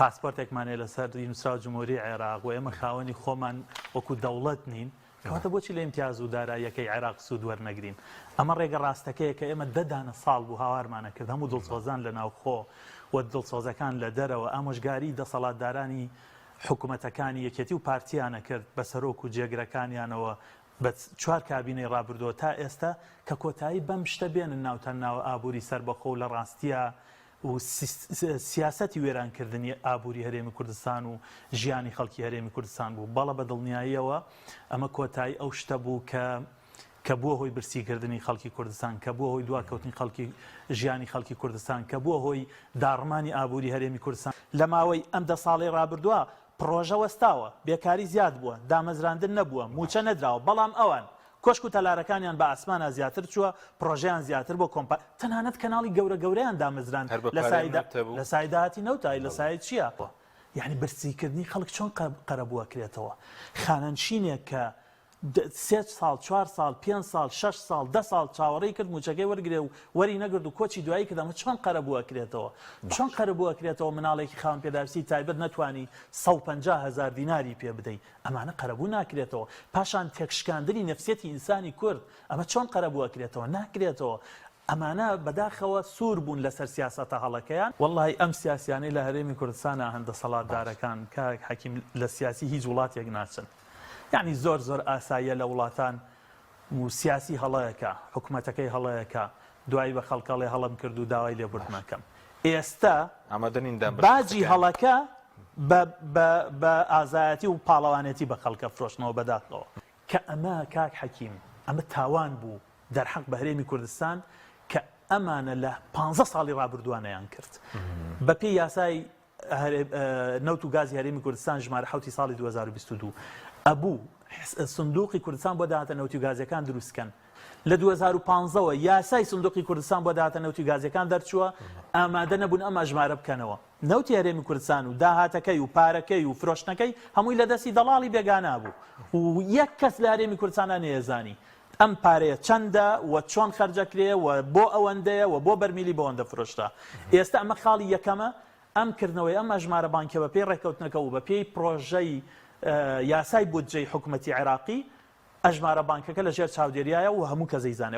پاسپۆرتێکمان هەیە لەسەر نووسراوە جمهوری عێراق و ئێمە خاوەنی خۆمان وەکو دەوڵەت نین، کەواتە بۆچی لە ئیمتیاز و داراییەکەی عێراق سوود وەرنەگرین؟ ئەمە ڕێگە ڕاستەکەیە کە ئێمە دە دانە ساڵ بوو هاوارمان ئەکرد، هەموو دڵسۆزان لە ناوخۆ و دڵسۆزەکان لە دەرەوە ئامۆژگاریی دەسەڵاتدارانی حکومەتەکانی یەکێتی و پارتییان ئەکرد بە سەرۆک و جێگرەکانیانەوە بە چوار کابینەی ڕابردووە تا ئێستا کە کۆتایی بەم شتە بێنن ناوتان ناوە ئابووری سەربەخۆ و لە ڕاستییا و سیاسەتی وێرانکردنی ئابووری هەرێمی کوردستان و ژیانی خەڵکی هەرێمی کوردستان بوو. بەڵە بە دڵنیاییەوە ئەمە کۆتایی ئەو شتە بوو کە کە بووە هۆی برسیکردنی خەڵکی کوردستان، کە بووە هۆی دواکەوتنی خەڵکی ژیانی خەڵکی کوردستان، کە بووە هۆی داڕمانی ئابووری هەرێمی کوردستان. لە ماوەی ئەم دە ساڵەی ڕابردووە پڕۆژە وەستاوە، بێکاری زیاد بووە، دامەزراندن نەبووە، مووچە نەدراوە، بەڵام ئەوان کۆشک و تەلارەکانیان بە ئاسمانا زیاتر چووە، پڕۆژەیان زیاتر بۆ کۆمپا، تەنانەت کەناڵی گەورە گەورەیان دامەزراند هەر بە لە پارەی سایەی دا نەوتە بوو؟ لە سایەی داهاتی نەوتە، ئەی لە بەڵێ. سایەی چییە؟ یانی برسیکردنی خەڵک چۆن قەرەبوو ئەکرێتەوە؟ خانەنشینێک کە سێ ساڵ، چوار ساڵ، پێنج ساڵ، شەش ساڵ، دە ساڵ چاوەڕێی کرد مووچەکەی وەرگرێ و وەری نەگرت و کۆچی دوایی کرد، ئەمە چۆن قەرەبوو ئەکرێتەوە؟ چۆن باشە. قەرەبوو ئەکرێتەوە مناڵێکی خاوەن پێداویستی تایبەت نەتوانی 150 هەزار دیناری پێ بدەی؟ ئەمانە قەرەبوو ناکرێتەوە. پاشان تێکشکاندنی نەفسیەتی ئینسانی کورد، ئەمە چۆن قەرەبوو ئەکرێتەوە؟ ناکرێتەوە. ئەمانە بەداخەوە سوور بوون لەسەر سیاسەتە هەڵەکەیان. وەڵاهی ئەم سیاسیانەی لە هەرێمی کوردستانا هەن دەسەڵاتدارەکان کاک حەکیم لە سیاسی هیچ وڵاتێک ناچن. یەعنی زۆر زۆر ئاساییە لە وڵاتان و سیاسی هەڵەیەکە حکومەتەکەی هەڵەیەکە دوایی بە خەڵک ئەڵێ هەڵەم کرد و داوای لێبوردن ئەکەم ئێستە ئامادە نین دان بە باجی شکستەکەیان. هەڵەکە بە بە بە ئازایەتی و پاڵەوانێتی بە خەڵکە فرۆشتنەوە بەداخەوە. کە ئەمە کاک حەکیم ئەمە تاوان بوو دەرحەق بە هەرێمی کوردستان کە ئەمانە لە پانزە ساڵی ڕابردووە نەیان کرد بە پێی یاسای نەوت و گازی هەرێمی کوردستان ژمارە حەوتی ساڵی 2022 ئەبوو سندوقی کوردستان بۆ داهاتە نەوتی و گازیەکان دروست کەن. لە 2015ەوە یاسای سندوقی کوردستان بۆ داهاتە نەوتی و گازیەکان دەرچووە، ئامادە نەبوون ئەم ئەژمارە بکەنەوە. نەوتی هەرێمی کوردستان و داهاتەکەی و پارەکەی و فرۆشتنەکەی هەمووی لە دەستی دەڵاڵی بێگانە بوو و یەک کەس لە هەرێمی کوردستانا نەیەزانی ئەم پارەیە چەندە و چۆن خەرجەکرێ و بۆ ئەوەندەیە و بۆ بەرمیلی بەوەندە فرۆشرا. ئێستا ئەمە خاڵی یەکەمە، ئەم کردنەوەی ئەم ئەژمارە بانکیە بە پێی ڕێککەوتنەکە و بە پێی پڕۆژەی یاسای بودجەی حکومەتی عێراقی، ئەژمارە بانکەکە لە ژێر چاودێریایە و هەموو کەس ئەیزانێ.